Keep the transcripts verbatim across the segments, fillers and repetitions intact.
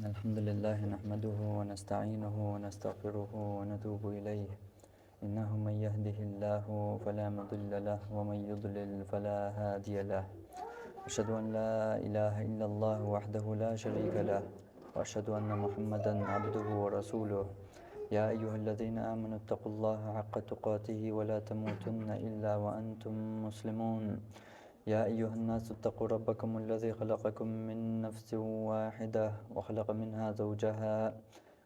الحمد لله نحمده ونستعينه ونستغفره ونتوب إليه. إنه من يهده الله فلا مضل له ومن يضلل فلا هادي له. أشهد أن لا إله إلا الله وحده لا شريك له، وأشهد أن محمدا عبده ورسوله. يا أيها الذين آمنوا اتقوا الله حق تقاته ولا تموتن إلا وأنتم مسلمون. يا أيها الناس اتقوا ربكم الذي خلقكم من نفس واحدة وخلق منها زوجها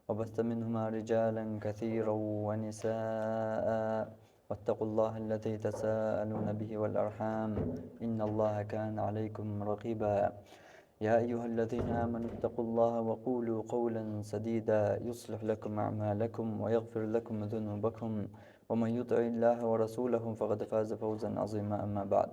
وبث منهما رجالا كثيرا ونساء، واتقوا الله الذي تساءلون به والأرحام، إن الله كان عليكم رقيبا. يا أيها الذين آمنوا اتقوا الله وقولوا قولا سديدا يصلح لكم أعمالكم ويغفر لكم ذنوبكم، ومن يطع الله ورسوله فقد فاز فوزا عظيما. أما بعد،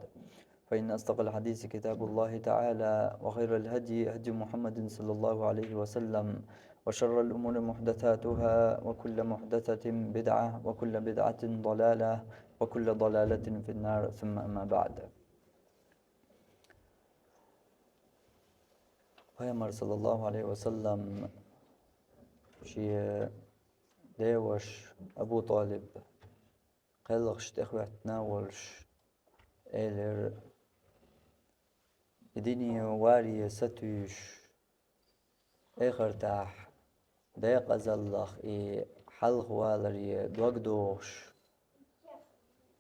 فإن أصدق الحديث كتاب الله تعالى، وخير الهدي هدي محمد صلى الله عليه وسلم، وشر الأمور محدثاتها، وكل محدثة بدعة، وكل بدعة ضلالة، وكل ضلالة في النار، ثم أما بعد. Пайхамар, саллаллаху алейхи ва саллам, шен деваш Абу Талиб кхелхаш тӀехӀоьттина волаш, элира: «И дуьне варе сатуьйсуш, эхартахь декъазаллах и хьалхаваларе дог дохуш,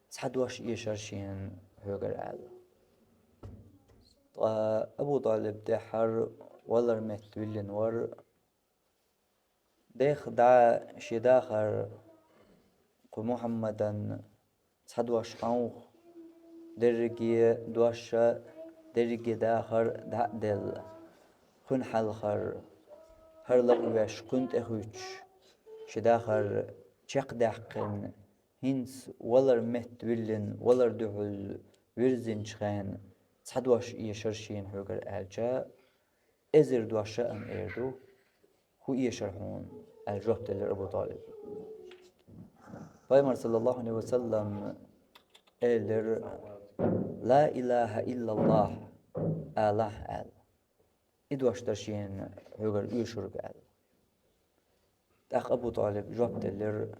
цхьа дош эшар шена хьоьгара», — аьлла. Ткъа Абу Талиб тӀаьххьара валар метта виллина вара. Дех дӀа шен дахар кху Мухьаммадан цхьа дош хьовха, дерриге дош а, дерриге дахар дӀа а делла, кхуьнан хьалхара хӀара лар а веш, кхуьнан тӀе а хӀуьттуш, шен дахар чекхдаьккхина, хӀинца валар метта виллина, валар дуьхьал вирзинчу хенахь цхьа дош эшар шена хьоьгара аьлча, эзар дош а ам эр ду, хӀун эшар хьуна, аьлла жоп делира Абу Талиб. Пайхамар, саллаллаху алейхи ва саллам, элира: «Ла илаха иллаллах алахь», — аьлла. И дош дара шена хьоьгара оьшург, аьлла. ТӀаккха Абу Талиб жоп делира: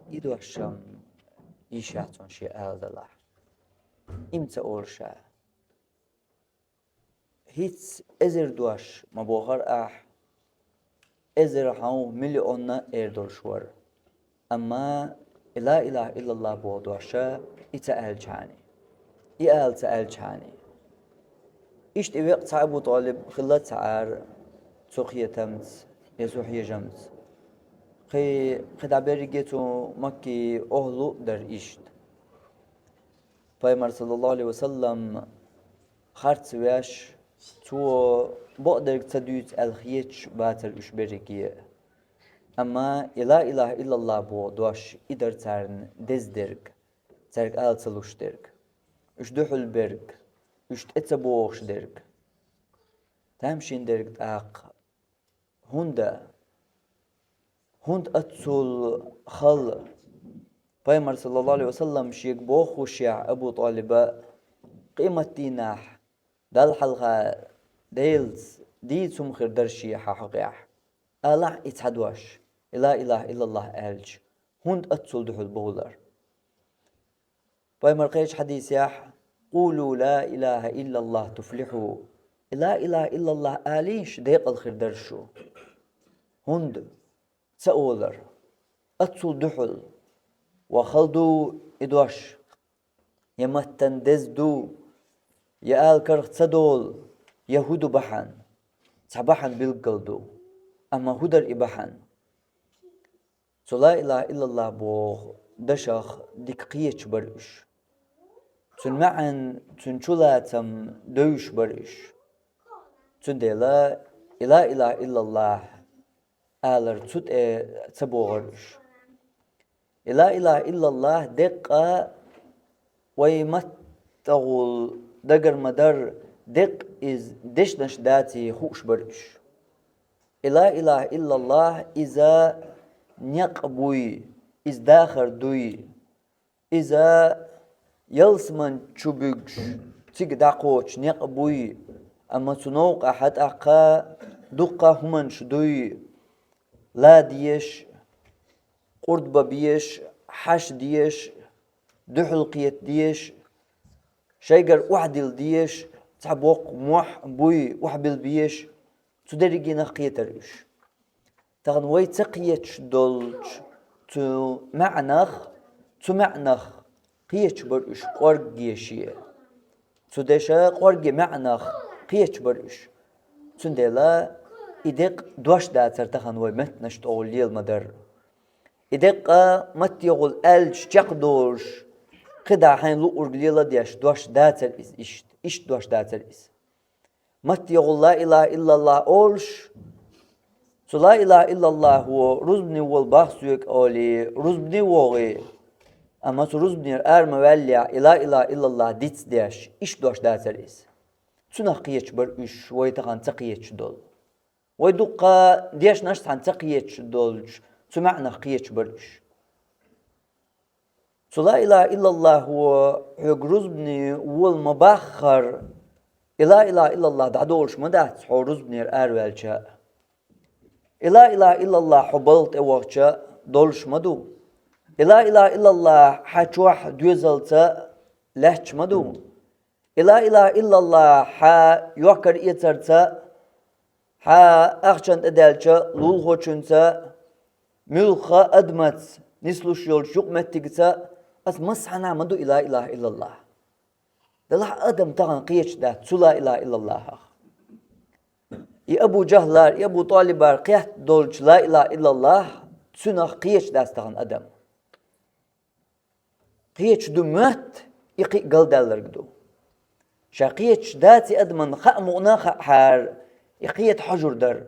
«И дош-м йиш яц хьуна шен ала далахь. Иман ца олуш а. ХӀинца эзар дош ма бохура ахь, эзар хьовха, миллион а эр долуш вара. Амма и ла илаха иллаллах боху дош а и ца аьлчхьана, и ала ца аьлчхьана». Иштта и веккъа цхьа Абу Талиб хилла ца Ӏара цу кхетамца я цу хьежамца. Кхин, кхин дӀа берриге цу Маккин охӀла а дара иштта. Пайхамар, саллаллаху алейхи ва саллам, харц веш, цо бакъдерг ца дуьйцу аьлла хеташ бацара уьш берриге а. Амма и ла илаха иллаллах боху дош и дара царна деза дерг, цаьрга ала ца луш дерг, уьш дуьхьал берг, уьш тӀе ца богӀуш дерг. Тамашийна дерг тӀаккха: хӀунда, хӀунда аццул хала? Пайхамар, саллаллаху алейхи ва саллам, шега бохушехь Абу Талиба, къематдийнахь Далла хьалха Делаца дийца хӀума хир дара шен хьан хьокъехь. Алахь и цхьа дош, и ла илаха иллаллах аьлча, хӀунда аццул дуьхьал бовлар? Пайхамар кхечу хьадисехь: «Къулу ла илаха иллаллах туфлиху». И ла илаха иллаллах алийша, декъала хир дара шу. ХӀунда ца олар, аццул дуьхьал, ва хала ду и дош, я маттан деза ду, я ала карах ца долу, я хӀун ду бахьана? Цхьа бахьана билггал ду. Амма хӀун дара и бахьана? Цу ла илаха иллаллах боху дашах дика кхеташ бара уьш. Цуьнан маьӀна, цуьнан чулацам девзаш бара уьш. Цундела и ла илаха иллаллах алар цу тӀе ца богӀура уьш. И ла илаха иллаллах деккъа вай маттахула дагар ма-дарра, деккъа иза дешнаш даций хууш бара уьш. И ла илаха иллаллах иза некъ буй, иза дахар дуй, иза ялсаман чу буьгуш, цига дӀакхочу некъ буй, амма цу новкъахь тӀаккха дуккха хӀуманаш дуй: ла деш, къурд бан беш, хьаш деш, дуьхьал кхета деш, шайгара охьадилла деш, цхьа боккха мохь, буй охьабилла беш, цу дерригенах кхетар уьш. Тахана вай ца кхеташ долчу цу маьӀнах, цу маьӀнах кхеташ бара уьш кӀоргге шен. Цу деша кӀоргге маьӀнах кхеташ бара уьш. Цундела и декъ дош дацара тахана вай меттанаш тӀехула лела ма дара. И декъа маттехула аьлча чекхдолуш, кхидӀа хьайна луург лела а деш дош дацара иза иштта, иштта дош дацара иза. Маттехула ла илахӀа иллаллахӀ олуш, цу ла илахӀа иллаллахӀо рузбане вола бах соьга олий, рузбане вогӀий, амма цу рузбанера ара ма ваьллехь, и ла илахӀа иллаллахӀ диц деш, иштта дош дацара иза. Цунах кхеташ бара уьш, вай тахана ца кхеташ долу. Вай дуккха дешнаш цхьаьна ца кхеташ долчу цу маьӀнах кхеташ бара уьш. Цу ла илахӀа иллаллахӀо хьоьга рузбане вола ма баххара, и ла илахӀа иллаллахӀ дӀадолуш ма дац хьо рузбанера араваьлча а. И ла илахӀа иллаллахӀ хьо балха тӀе вахча а долуш ма ду. И ла илахӀа иллаллахӀ хьан чохь доьзалца а лаьтташ ма ду. И ла илахӀа иллаллахӀ хьан йоккхар-эцарца а, хьан ахчанна тӀедаьллачу лулахочуьнца а, муьлхха адамаца нислуш йолчу юкъаметтигца а, аса массанхьа ма ду и ла илахӀа иллаллахӀ. Делахь адам тахана кхеташ дац цу ла илахӀа иллаллахӀах. И Абу ЖахӀлара, и Абу ТӀалибара кхетта долчу ла илахӀа иллаллахӀ, цунах кхеташ дац тахана адам. Кхеташ ду моьтту, и кхин а галдаьлларг ду. Ша кхеташ дац и адаман хаа мукъана а хаахьара, и кхета хьожур дара.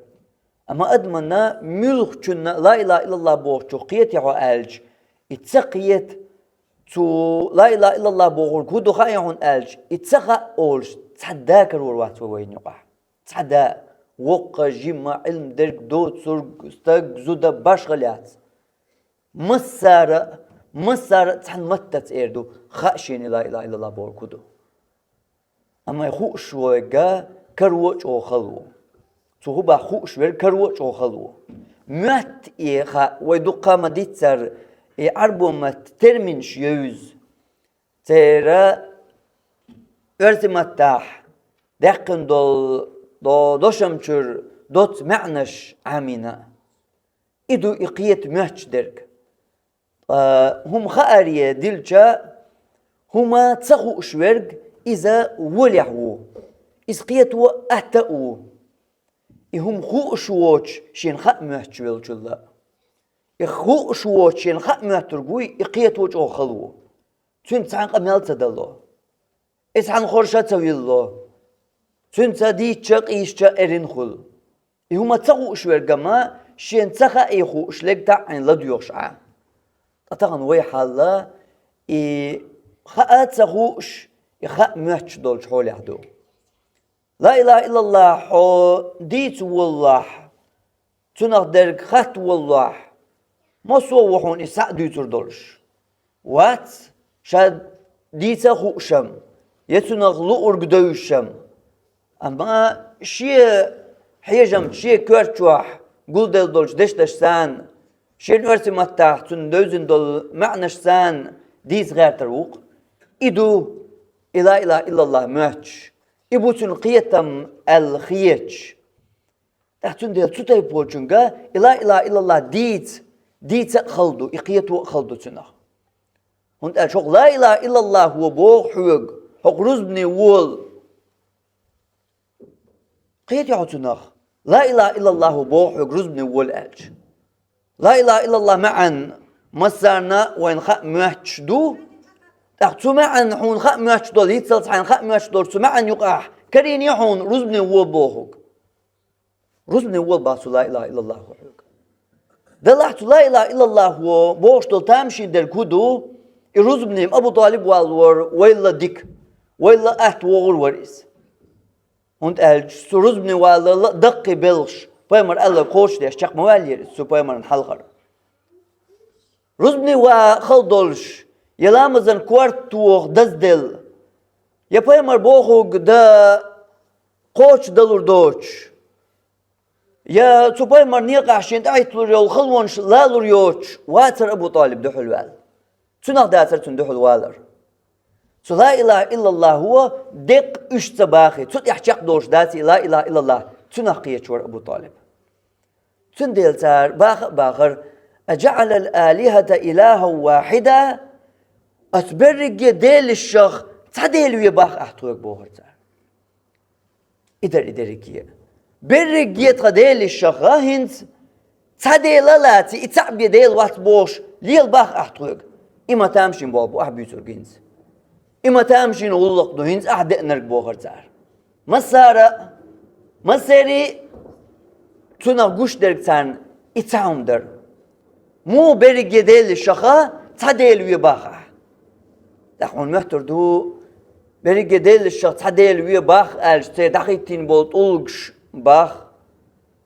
Амма адаманна муьлххачунна ла илахӀа иллаллахӀ бохучух кхетий хьо аьлча, и ца кхета, цу ла илахӀа иллаллахӀ бохург хӀун ду хаий хьуна аьлча, и ца хаьа олуш цхьа да карор вац вай вайна юкъахь. Цхьа да, воккха, жимма, Ӏилма дерг, доцург, стаг, зуда, башхалла яц. Массара а, массара а цхьана маттаца эр ду, хаьа шена и ла илахӀа иллаллахӀ бохург хӀун ду. Амма и хууш верг каро а чӀогӀа хала ву. Цу хӀумах хууш верг каро а чӀогӀа хала ву. Моьтту и хаьа, вай дуккха а ма-дийццара, и Ӏарбойн маттан терминаш евза. Церан оьрсийн маттахь даьккхина долу до-, дошам чуьра доцца маьӀнаш Ӏамийна. И ду и кхета моьттуш дерг. Ткъа хӀума хааре дилча, хӀума ца хууш верг иза волехь ву. Иза кхето атта а ву. И хӀума хууш воцуш шена хаа моьттуш веллачул а. И хууш воцуш шена хаа моьттург вуй, и кхето чӀогӀа хала ву. Цуьнца цхьаьна къамел ца дало. Иза цхьаьна хорша ца вилло. Цуьнца дийцча а, къийсча а эрна хуьлу. И хӀума ца хууш верг ма, шена ца хаий хууш лег таӀийна ладоьгӀуш Ӏа. Ткъа тахана вай хьал а, и хаа ца хууш, и хаа моьттуш долчу хьолехь ду. Ла илахӀа иллаллахӀ хьо дийца воллахь, цунах дерг хатта воллахь, массо а ву хьуна и схьа а дуьйцур долуш? Вац, ша дийца а хууш-м, я цунах луург девзаш-м. Амма шен хьежамца, шен коьрта чохь гулделла долчу дешнашца а, шен оьрсийн маттахь цунна девзина долу маьӀнашца а дийца гӀертар ву-кх. И ду, и ла илахӀа иллаллахӀ моьттуш. И бу цуьнан кхетам аьлла хеташ. ТӀаккха цундела цу тайпа волчуьнга и ла илахӀа иллаллахӀ дийца, дийца а хала ду, и кхето а хала ду цуьнах. ХӀунда аьлча хӀокху ла илахӀа иллаллахӀо боху хьоьга, хӀокху рузбане вола. Кхетий хьо цунах? Ла илахӀа иллаллахӀо боху хьоьга рузбане вола аьлча. Ла илахӀа иллаллахӀ маьӀна массарна а вайна хаа моьттуш ду. ТӀаккха цу маьӀна хьуна хаа моьттуш долу, хӀинццалц хьайна хаа моьттуш долу цу маьӀна юкъахь карийний хьуна рузбане во бохург? Рузбане вола боху цу ла илахӀа иллаллахӀо хьоьга. Делахь цу ла илахӀа иллаллахӀо бохуш долу тамашийна дерг хӀун ду? И рузбане Абу ТӀалиб валлалора вайл а дика, вайл а атта вогӀур вара иза. ХӀунда аьлча цу рузбане валлал а даккхий белхаш, пайхамар аьлларг кхочушдеш чекх ма ваьллера иза цу пайхамарна хьалхара. Рузбане ван хала долуш, я ламазан корта тоха дазделла, я пайхамар бохург дан кхочушдалур доцуш, Я цу пайхамаран некъахь шен тӀехӀитталур йолу халонаш лалур йоцуш вацара Абу ТӀалиб дуьхьал ваьлла. Цунах дацара цунна дуьхьал валар. Цу ла илаха иллаллахо деккъа уьш ца бахий, цу тӀехь чекхдолуш даций ла илаха иллаллах, цунах кхеташ вара Абу ТӀалиб. Цундела цара баха а бахара: «АжаӀалал алихата илахьан вахьида, ас берриге делишшах цхьа Дела ве бах ахь тхоьга», – бохура цара. И дара и дерриге. Берриге тхан делишшах а хӀинца цхьа Дела а лаций, и цхьаъ бен Дела вац бохуш лела бах ахь тхоьга. И ма тамашийна болх бу ахь буьйцург хӀинца. И ма тамашийна гӀуллакх ду хӀинца ахь деанарг, бохура цара. Массара а, массерий а цунах гуш дерг царна и цхьа хӀума дара. Муха берриге делишшах а цхьа Дела ве бах ахь? ТӀаккха хьуна моьттур ду, берриге делишшах цхьа Дела ве бах аьлча, церан дӀахӀиттийна болу тӀулгаш бах.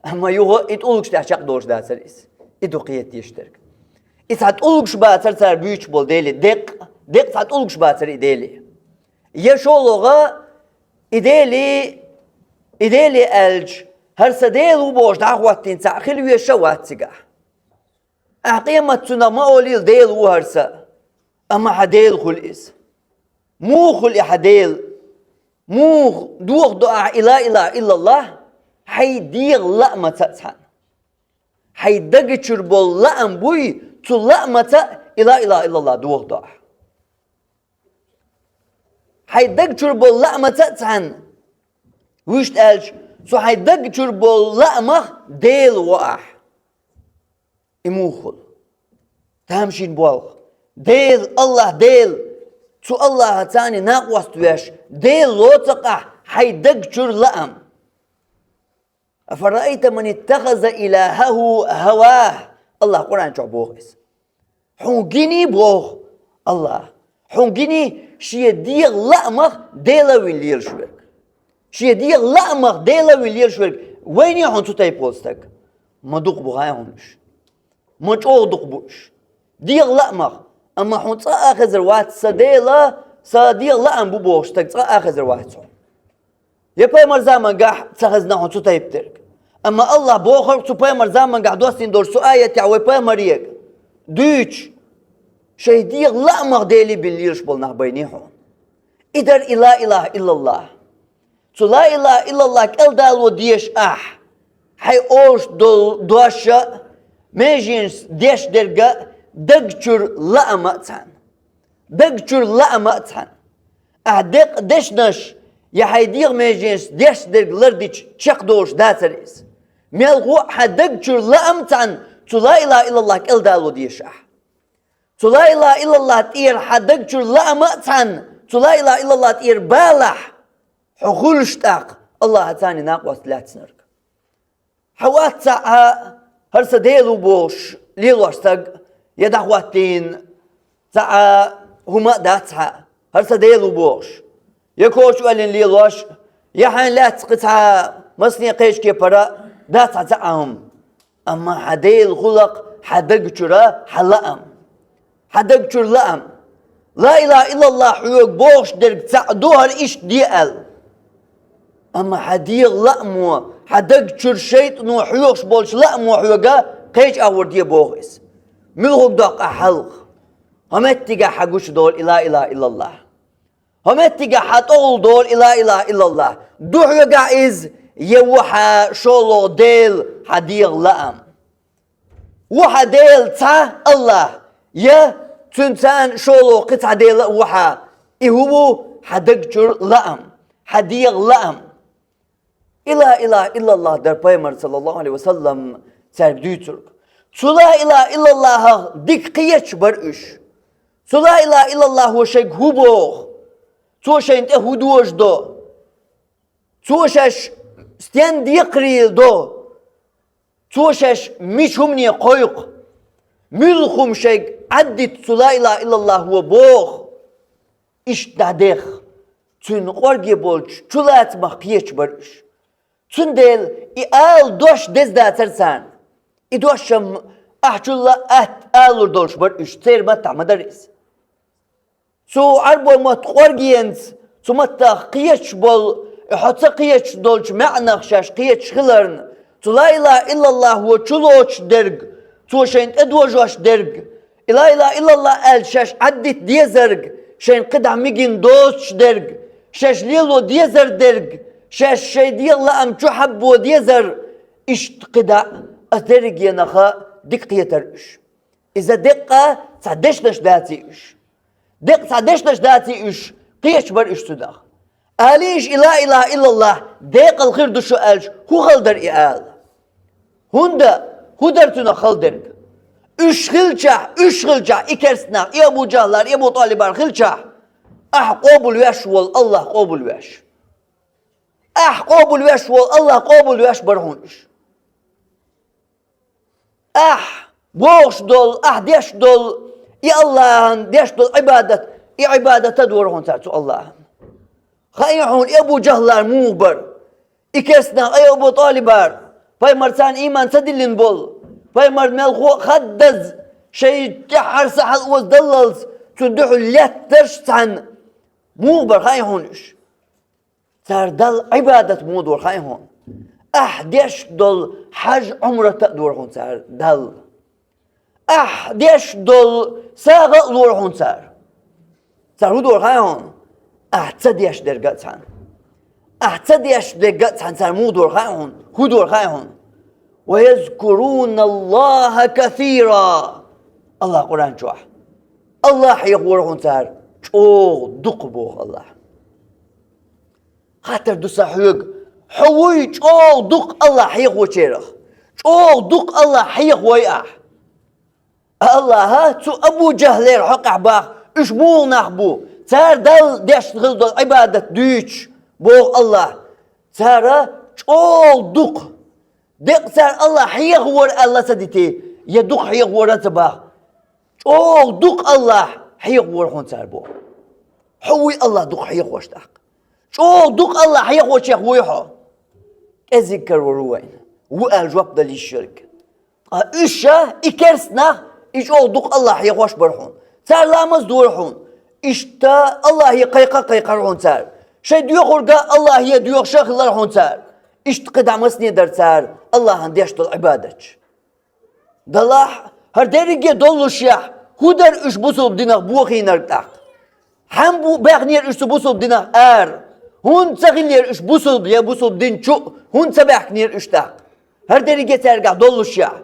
Амма юха и тӀулгаш тӀехь чекхдолуш дацара иза. И ду кхета дезаш дерг. И цхьа тӀулгаш бацара цара буьйцуш болу Деле, деккъа, деккъа цхьа тӀулгаш бацара и Деле. Я шолгӀа, и Деле, и Деле аьлча, хӀара сан Дела ву бохуш дӀахӀоттийна цхьаъ хила везаш а вац цигахь. Ахь къематдийнахь ма олийла, Дела ву хӀара сан, амма хьан Дела хуьлу иза. Муха хуьлу и хьан Дела? Муха дохадо ахь и ла илаха иллаллах хьайн дегӀан лаамца а цхьаьна? Хьайн даг чуьра болу лаам буй, цу лаамца а и ла илаха иллаллах дохадо ахь. Хьайн даг чуьра болу лаамца а цхьаьна, вуьшта аьлча, цу хьайн даг чуьра болу лаамах Дела во ахь. И муха хуьлу? Тамашийна болх. Дела, АллахӀ Дела, цу АллахӀаца накъост веш, Дела лоцу-кх ахь хьайн даг чуьра лаам. «Афараайта ман иттахаза илахаху хаваху», АллахӀа Къуръан чохь боху иза. Хьуна гиний, боху АллахӀа, хьуна гиний шен дегӀан лаамах Дела а вина лелаш верг? Шен дегӀан лаамах Дела а вина лелаш верг вайний хьуна цу тайпа волу стаг? Ма дукха бу хьайн хьуна уьш. Ма чӀогӀа дукха бу уьш. ДегӀан лаамах, амма хьуна цкъа а хезар вац сан Дела, сан дегӀан лаам бу бохуш стаг цкъа а хезар вац хьуна. Я пайхамар замангахь ца хезна хьуна цу тайпа дерг. Амма АллахӀа бохург цу пайхамар замангахь доссийна долуш цу аятехь вай пайхамаре дуьйцуш, шайн дегӀан лаамах Дела а бина лелаш болу нах байний хьуна. И дара и ла илаха иллаллах. Цу ла илаха иллаллах кӀелдало дезаш ахь, хьайн олуш долу дош а, меженаш деш дерг а даг чуьра лаам а цхьаьна. Даг чуьра лаам а цхьаьна. Ахь деккъа дешнаш я хьайн дегӀан меженаш деш дерг лардича чекхдолуш дацара иза. Мелхо а хьан даг чуьра лаам а цхьаьна цу ла илаха иллаллах кӀелдало дезаш ахь. Цу ла илаха иллаллах тӀера хьан даг чуьра лаам а цхьаьна, цу ла илаха иллаллах тӀера балахь, хьо хуьлуш тӀаккха АллахӀаца накъост лаьцнарг. Хьан вац цхьаъ хӀара сан Дела ву бохуш лелош стаг, я дӀахӀоттийна цхьа а хӀума а дац хьан хӀара сан Дела ву бохуш, я коча оьллина лелош, я хьайн лаьцна кхин цхьа масане кхечу кепара дац хьан цхьа а хӀума. Амма хьан Дела хуьлу-кх хьан даг чуьра хьан лаам. Хьан даг чуьра лаам. Ла илаха иллаллах хьоьга бохуш дерг цхьаъ ду хӀара иштта де аьлла. Амма хьан дегӀан лаамо, хьан даг чуьра шайтӀано хьоьхуш болчу лаамо хьоьга кхечу агӀор де боху иза. Муьлхарг доккху ахь хьалха? ХӀун меттигехь хьан гучудолу и ла илаха иллаллах? ХӀун меттигехь хьан тӀехула долу и ла илаха иллаллах? Ду хьоьгахь иза, я ву хьан шолгӀа Дела хьан дегӀан лаам? Ву хьан Дела цхьа АллахӀ, я цуьнан царна шолгӀа кхин цхьа Дела а ву хьан? И хӀун ву? Хьан даг чуьра лаам, хьан дегӀан лаам. И ла илаха иллаллах дара пайхамар, саллаллаху Ӏалайхи ва саллам, цаьрга дуьйцург. Цу ла илаха иллаллахах дика кхеташ бара уьш. Цу ла илаха иллаллахо шайга хӀун боху? Цо шайна тӀе хӀун дожадо? Цо шаьш стен декхарийлахь до? Цо шаьш мича хӀумане кхойкху? Муьлха хӀума шайга Ӏаддита цу ла илаха иллаллахо боху? Иштта дӀадехха, цуьнан кӀорге болчу чулацамах кхеташ бара уьш. Цундела и ала дош деза дацара царна. И дош-м ахь чулла а атта алалур долуш бара уьш, церан маттахь ма дара иза. Цу Ӏарбойн мотт кӀоргенца, цу маттах кхеташ болу, хьо ца кхеташ долчу маьӀнах шаьш кхеташ хиларна, Цу ла илаха иллаллахӀо чулоацаш дерг, цо шайна тӀедожош дерг, и ла илаха иллаллахӀ аьлча шаьш Ӏаддита дезарг, шайна кхидӀа мигина доцуш дерг, шаьш лело дезар дерг, шаьш шайн дегӀан лаам чухьаббо дезар, иштта кхидӀа а дерриге наха дика кхетар уьш. Иза деккъа цхьа дешнаш даций уьш. Деккъа цхьа дешнаш даций уьш, кхеташ бара уьш цунах. Алийша и ла илаха иллаллахӀ декъала хир ду шун аьлча, хӀун хала дара и ала? ХӀунда, хӀун дара цунах хала дерг? Уьш хилчахь, уьш хилчахь, и керста нах, и Абу ЖахӀлар, и Абу ТӀалибар хилчахь, ахь къобалвеш волу АллахӀ къобалвеш. Ахь къобалвеш волу АллахӀ къобалвеш бара хьуна уьш. Ахь бохуш долу, ахь деш долу, и АллахӀан деш долу Ӏибадат, и Ӏибадат а дора хьуна цара цу АллахӀан. Хаий хьуна и Абу ЖахӀлар муха бара? И керста нах, и Абу ТӀалибар, пайхамар царна ийман ца диллина болу, пайхамар мелхо а хаддаза, шайн тӀаьххьара са хьалаоза даллалц, цунна дуьхьал леттарш цхьаьна муха бара хаий хьуна уьш? Цара Далла Ӏибадат муха дора хаий хьуна? Ахь деш долу хьаж-Ӏумрат а дора хьуна цара Далла. Ахь деш долу сагӀа а лора хьуна цара. Цара хӀун дора хаий хьуна? Ахь ца деш дерг а цхьаьна. Ахь ца деш дерг а цхьаьна цара муха дора хаий хьуна? ХӀун дора хаий хьуна? «Ва язкуруна Аллаха касира». АллахӀ Къуръан чохь. АллахӀ хьехавора хьуна цара чӀогӀа дукха боху АллахӀ. Хаттар ду сан хьоьга, хьо вуй чӀогӀа дукха АллахӀ хьехочарах? ЧӀогӀа дукха АллахӀ хьехавой ахь? АллахӀа цу Абу ЖахӀлера хьокъехь баха, уьш муха нах бу? Цара Далла деш хила долу Ӏибадат дуьйцуш, боху АллахӀ. Цара чӀогӀа дукха. Декъа цара АллахӀ хьехавора аьлла ца дитий, я дукха хьехавора а ца баха. ЧӀогӀа дукха АллахӀ хьехавора хьуна цара боху. Хьо вуй АллахӀ дукха хьехош тӀаккха? ЧӀогӀа дукха АллахӀ хьехочех вуй хьо? КӀезиг карор ву вайна. Ву аьлла жоп дала йиш йолга. Ткъа уьш ша, и керста нах, и чӀогӀа дукха АллахӀ хьехош бара хьуна. Цара ламаз дора хьуна. Иштта АллахӀе кхайкха а кхайкхара хьуна цара. Шайн доьхург а АллахӀе доьхуш а хилара хьуна цара. Иштта кхидӀа масане дара цара АллахӀан деш долу Ӏибадаташ. Далахь, хӀара дерриге а доллушехь, хӀун дара уьш бусулба динах бохийнарг тӀаккха? Хьан бу баьхнера уьш цу бусулба динах ара? ХӀунда ца хиллера уьш бусулба я бусулба дин чу? ХӀунда ца баьхкинера уьш тӀаккха? ХӀара дерриге а цаьргахь доллушехь,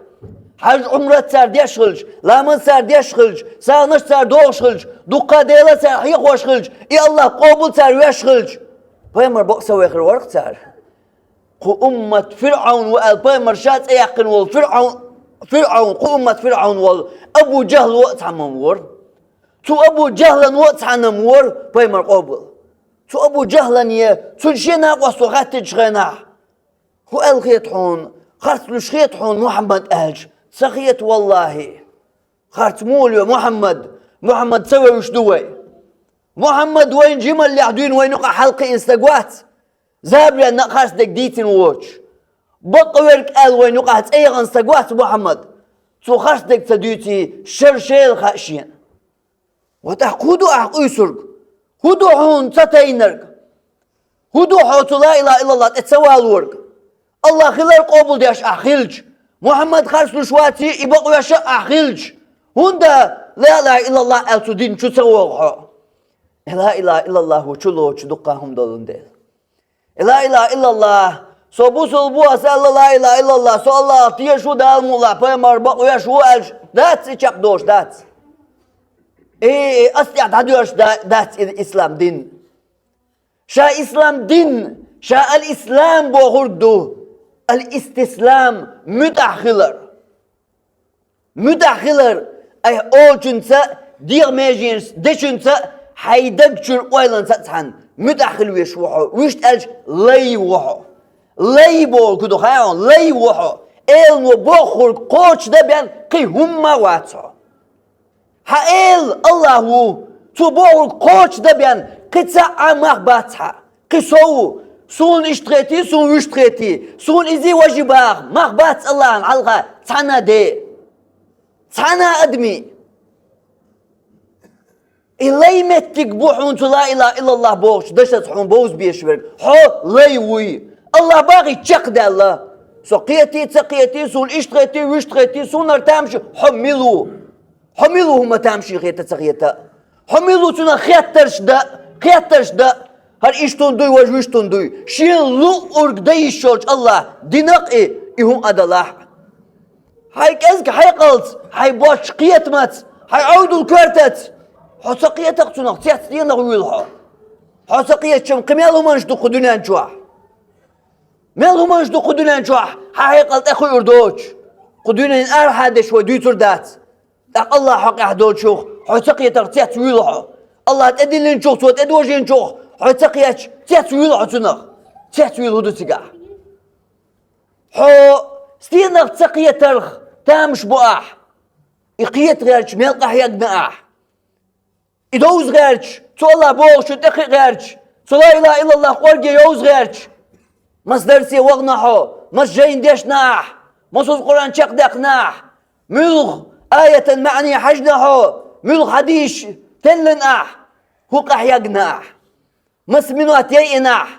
хьаж-Ӏумрат цара деш хилча, ламаз цара деш хилча, сагӀанаш цара дохуш хилча, дуккха а Дела цара хьехош хилча, и АллахӀ къобал цара веш хилча, пайхамар бакъ ца вехар вара-кх цара. Кху уммат ФирӀаун ву аьлла, пайхамар ша цӀе яьккхина волу ФирӀаун, ФирӀаун, кху уммат ФирӀаун волу Абу ЖахӀл ву а цхьамма вора. Цу Абу ЖахӀлан ву а цхьаьна ма вора пайхамар къобал. Цу Абу ЖахӀлане, цунна шен накъосто хаьттича хенахь, хӀун аьлла хета хьуна, харц луьйш хета хьуна Мухьаммад аьлча, ца хета, валлахӀи. Харц муха лоь Мухьаммад? Мухьаммад ца вевзаш ду вай. Мухьаммад вайна жималлехь дуьйна вайна юкъахь хьалакхиъна стаг вац. Забаренна а харцдерг дийцина воцуш. Бакъ верг аьлла вайна юкъахь цӀе яхана стаг вац Мухьаммад. Цо харцдерг ца дуьйций, шер шела хаьа шена. Ва тӀаккха хӀун ду ахь къуьйсург? ХӀун ду хьуна ца тайнарг? ХӀун ду хьо цу ла илаха иллаллахӀ тӀе ца валорг? АллахӀ хилар къобалдеш ахь хилча, Мухьаммад харц луьйш ваций, и бакъвеш а ахь хилча, хӀунда ла илаха иллаллахӀ аьлла цу дин чу ца вогӀу хьо? Ла илаха иллаллахӀ ву чулоцуш дуккха хӀума долун дела. Ла илаха иллаллахӀ, со бусулба ву аса аьлла ла илаха иллаллахӀ, со АллахӀах тешаш ву, Дала мукъ лахь, пайхамар бакъвеш ву аьлча, дац и чекхдолуш, дац. Э, ас тӀехь дӀадоьрзуш да-, дац и ислам дин. Ша ислам дин, ша ал-ислам бохург ду, ал-истислам, муьтӀахь хилар. МуьтӀахь хилар, айхьа олучуьнца а, дегӀан меженаш дечуьнца а, хьайн даг чуьра ойланца а цхьаьна муьтӀахь хила веш ву хьо, вуьшта аьлча лай ву хьо. Лай бохург хӀун ду хаьий хьуна? Лай ву хьо. Элано бохург кхочушдан бен кхин хӀумма а вац хьо. Хьан эла АллахӀ ву, цо бохург кхочушдан бен кхин цхьа а мах бац хьан. Кхин со ву, суна иштта хетий, суна вуьшта хетий, суна изий важий баха мах бац АллахӀана хьалха цхьана а де, цхьана а адамий. И лай меттиг бу хьуна цу ла илаха иллаллахӀ бохучу дашаца хьуна бовза безаш верг. Хьо лай вуй. АллахӀ бахийта чекхдаьлла. Со кхетий, ца кхетий, суна иштта хетий, вуьшта хетий, суна хӀара тамашийна хьо мила ву? Хьо мила ву хӀума тамашийна хета, ца хета? Хьо мила ву цунах хеттарш дан, хеттарш дан? ХӀара иштта хӀума дуй, важа вуьшта хӀума дуй? Шен луъург дан йиш йолчу АллахӀа дина-кх и, и хӀума Ӏа далахь. Хьайн кӀезиг хьекъалца, хьайн боцчу кхетамца, хьайн Ӏовдал коьртаца. Хьо ца кхета-кх цунах, цецденах вуьйлу хьо. Хьо ца кхетача-м кхин мел хӀуманаш ду кху дуьнен чохь? Мел хӀуманаш ду кху дуьнен чохь, хьан хьекъал тӀекхуьур доцуш? Кху дуьненан арахьа деш вай дуьйцур дац. ТӀаккха АллахӀ хьокъехь долчух хьо ца кхетарх цецвуьйлу хьо. АллахӀ тӀедиллинчух, Цо тӀедожийначух хьо ца кхетча, цецвуьйлу хьо цунах. Цецвуьйлу хӀун ду цигахь? Хьо стенах ца кхетарх тамаш бу ахь. И кхета гӀерташ мел къахьегна ахь. И довза гӀерташ, цу АллахӀ бохучун тӀекхиа гӀерташ, цу ла илахӀа иллаллахӀ кӀорге йовза гӀерташ. Маса дарсе вахана хьо, маса жайна дешна ахь, масаза Къуръан чекхдаьккхина ахь, муьлха аятан маьӀне хьаьжна хьо, муьлха хьадисаш теллина ахь, хӀун къахьегна ахь? Маса минот яйина ахь,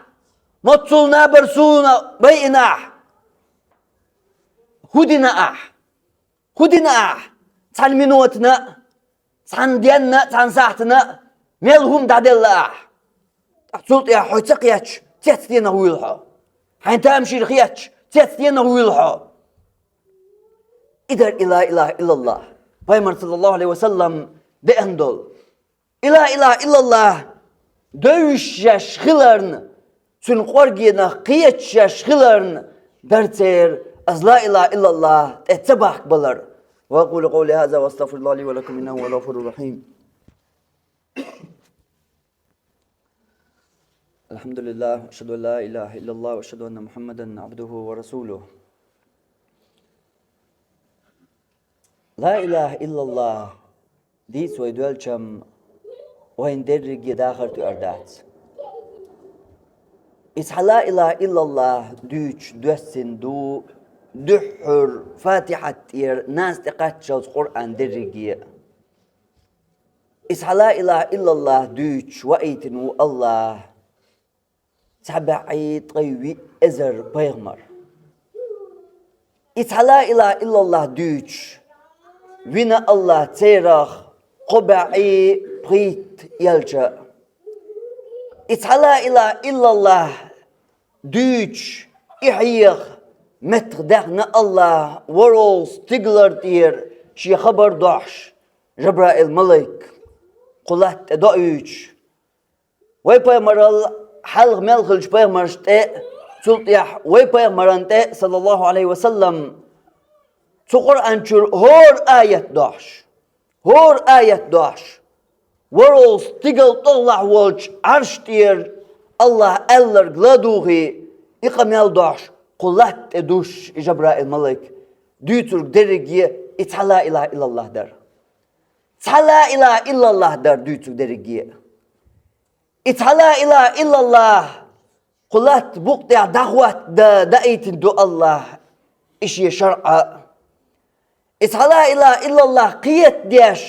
маццул набар суна байина ахь? ХӀун дина ахь? ХӀун дина ахь? Цхьана минотана а, цхьана денна а, цхьана сахьтана а мел хӀума дӀаделла ахь. ТӀаккха цул тӀаьхьа хьо ца кхетча, цецденах вуьйлу хьо. Хьайн тамашийна хетча, цецденах вуьйлу хьо. И дара и ла илахӀа иллаллахӀ, пайхамар, саллаллахӀу Ӏалайхи ва саллам, деана долу. И ла илахӀа иллаллахӀ девзаш хиларна, цуьнан кӀоргенах кхеташ хиларна дара церан аса ла илахӀа иллаллахӀ тӀе ца бахкабалар. وأقول قولي هذا وأستغفر الله لي ولكم إنه هو الغفور الرحيم. الحمد لله، أشهد أن لا إله إلا الله، وأشهد أن محمدا عبده ورسوله. Ла илахӀа иллаллахӀ дийца вай доьлча-м, вайна дерриге дахар тоьар дац. И цхьа ла илахӀа иллаллахӀ дуьйцуш доьссина ду дуьххьара Фатихьат тӀера нанас тӀе кхаччалц Къуръан дерриге а. И цхьа ла илахӀа иллаллахӀ дуьйцуш ваийтина ву АллахӀ цхьа бӀе ткъе виъ эзар пайхамар. И цхьа ла илахӀа иллаллахӀ дуьйцуш вина АллахӀ церах кхо бӀе пхийтта элча. И цхьа ла илахӀа иллаллахӀ дуьйцуш, и хьеха меттах даьхна АллахӀ ворхӀалгӀа стигалара тӀера шен хабар дохьуш Жабраил-малайк кху латта тӀе доуьйтуш. Вай пайхамарал хьалха мел хиллачу пайхамаршна тӀе а, цул тӀаьхьа вай пайхамарна тӀе а, саллаллахӀу Ӏалайхи ва саллам, цу Къуръан чуьра хӀора аят дохьуш, хӀора аят дохьуш, ворхӀалгӀа стигал тӀехула волчу Ӏарш тӀера АллахӀа аьлларг ладугӀий, и къамел дохьуш, кху латта тӀе дуьсуш и Жабраил-малайк дуьйцург дерриге и цхьа ла илахӀа иллаллахӀ дара. Цхьа ла илахӀа иллаллахӀ дара дуьйцург дерриге. И цхьа ла илахӀа иллаллахӀ кху латта букъа тӀехь дӀахӀоттадан даийтина ду АллахӀа и шен шарӀа. И цхьа ла илахӀа иллаллахӀ кхетадеш,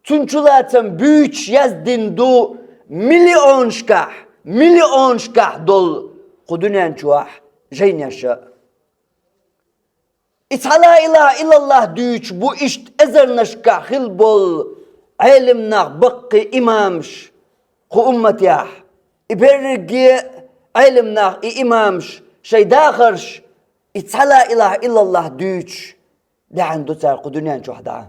цуьнан чулацам буьйцуш яздина ду миллионашкахь, миллионашкахь долу кху дуьнен чохь жайнеша. И цхьа ла илахӀа иллаллахӀ дуьйцуш бу иштта эзарнашкахь хилла болу Ӏелам нах, баккхий имамаш кху умматехь. И берриге а Ӏелам нах, и имамаш шайн дахарш и цхьа ла илахӀа иллаллахӀ дуьйцуш даьхьна ду цара кху дуьнен чохь дӀа.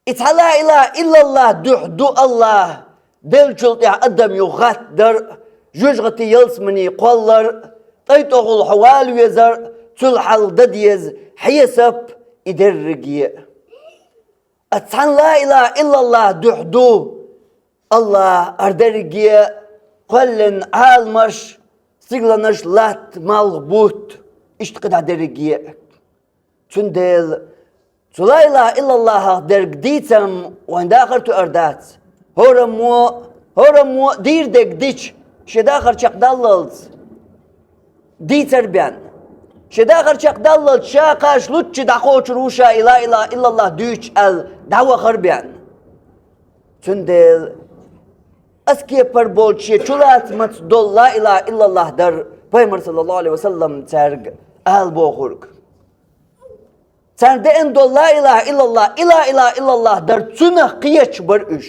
И цхьа ла илахӀа иллаллахӀ дуьхьа ду АллахӀ деллачул тӀаьхьа адам юха хаттар а, жоьжахатин ялсамане кхоллар а, тӀай тӀехула хьо вала везар а, цул хьалха дан деза хьесап а, и дерриге а. Ткъа цхьана ла илахӀа иллаллахӀ дуьхьа ду АллахӀ хӀара дерриге а, кхоьллина Ӏаламаш, стигланаш, латта, малх, бутт, иштта кхидӀа дерриге а. Цундела цу ла илахӀа иллаллахӀах дерг дийцам вайн дахар тоьар дац. ХӀораммо, хӀораммо дийр дерг дича, шен дахар чекхдаллалц дийцар бен. Шен дахар чекхдаллалц ша кхаж луччи дӀакхочур ву ша и ла илахӀа иллаллахӀ дуьйцуш аьлла дӀавахар бен. Цундела ас кепара болчу шен чулацамца долу ла илахӀа иллаллахӀ дара, пайхамар, саллаллахӀу Ӏалайхи ва саллам, цаьрга ала бохург. Царна деана долу ла илаха иллаллах, и ла илаха иллаллах дар цунах кхеташ бара уьш.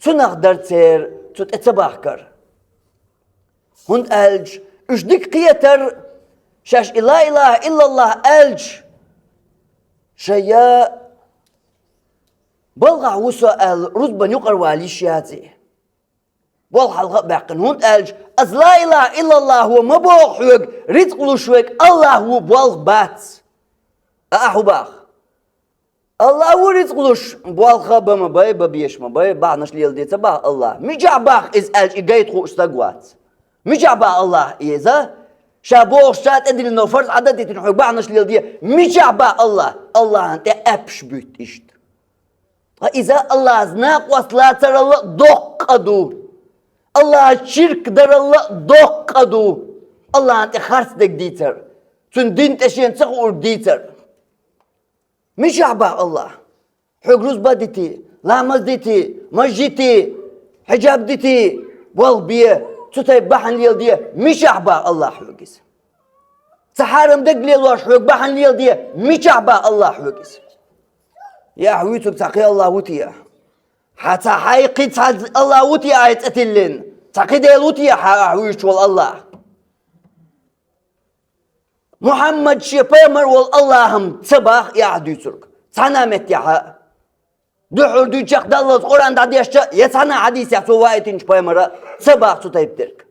Цунах дара церан цу тӀе ца бахкар. ХӀунда аьлча уьш дика кхетара, шаьш и ла илаха иллаллах аьлча, шайн я балхахь ву со аьлла, рузбан юкъара вала йиш яц и. Болх хьалха а баьккхина, хӀунда аьлча аса ла илаха иллаллахо ма боху хьоьга, рицкъ луш верг АллахӀ ву, болх бац. А ахьа хӀун баха? АллахӀ ву рицкъ луш, болх бан ма бай, бан безаш ма бай, бахьанаш леладе ца баха АллахӀ. Мичахь баха иза аьлча, и гайта хууш стаг вац. Мичахь баха АллахӀ иза? Ша бохуш, ша тӀедиллина фарз Ӏадат дитина хьоьга бахьанаш леладе. Мичахь баха АллахӀ? АллахӀана тӀе аьппаш буьту иштта. Ткъа иза АллахӀаца накъост лацаралла а доккха къа ду. АллахӀаца ширк даралла а доккха къа ду. АллахӀана тӀе харц дерг дийцар, Цуьнан дин тӀе шена ца хуург дийцар. Мичахь баха АллахӀ? Хьоьга рузба дити, ламаз дити, маж йити, хьиджаб дити, болх бе, цу тайпа бахьана леладе, мичахь баха АллахӀ хьоьга иза? Цхьа хьарам дерг лелош хьоьга бахьана леладе, мичахь баха АллахӀ хьоьга иза? Я ахьа вуьйцург цхьа кхин АллахӀ ву те? Хьан цхьа хьайн кхин цхьа АллахӀ ву те ахьа цӀе тиллина? Цхьа кхин Дела ву те хьан ахьа вуьйцуш волу АллахӀ? Мухьаммад шен пайхамар волу АллахӀ-м ца баха и ахьа дуьйцург. Цхьана а меттехь а. Дуьххьара дуьйцуш чекхдаллалц Къуръан дӀадешча, я цхьана а хьадисехь цо ваийтинчу пайхамара ца баха цу тайпа дерг.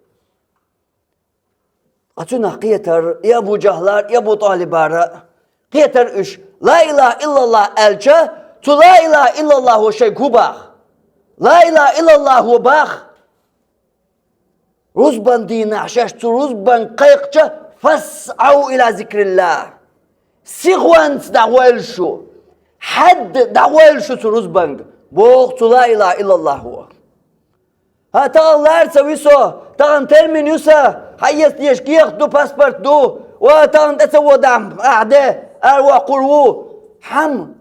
Ткъа цунах кхетара, и Абу ЖахӀлара, и Абу ТӀалибара, кхетара уьш, ла илаха иллаллах аьлча, цу ла илаха иллаллахо шайга хӀун баха? Ла илаха иллаллахо баха. Рузбан дийнахь шаьш цу рузбан кхайкхича, фасгӀау ила зикриллах. Сихонца дӀагӀойла шу, хьаьдда дӀагӀойла шу цу рузбанга, боху цу ла илаха иллаллахо. ХӀа, тахана лара ца ви со, тахана термин ю сан, хьан эца дезаш кехат ду, паспорт ду, ва тахана тӀе ца водахь, ахьа де, араваккхур ву. Хьан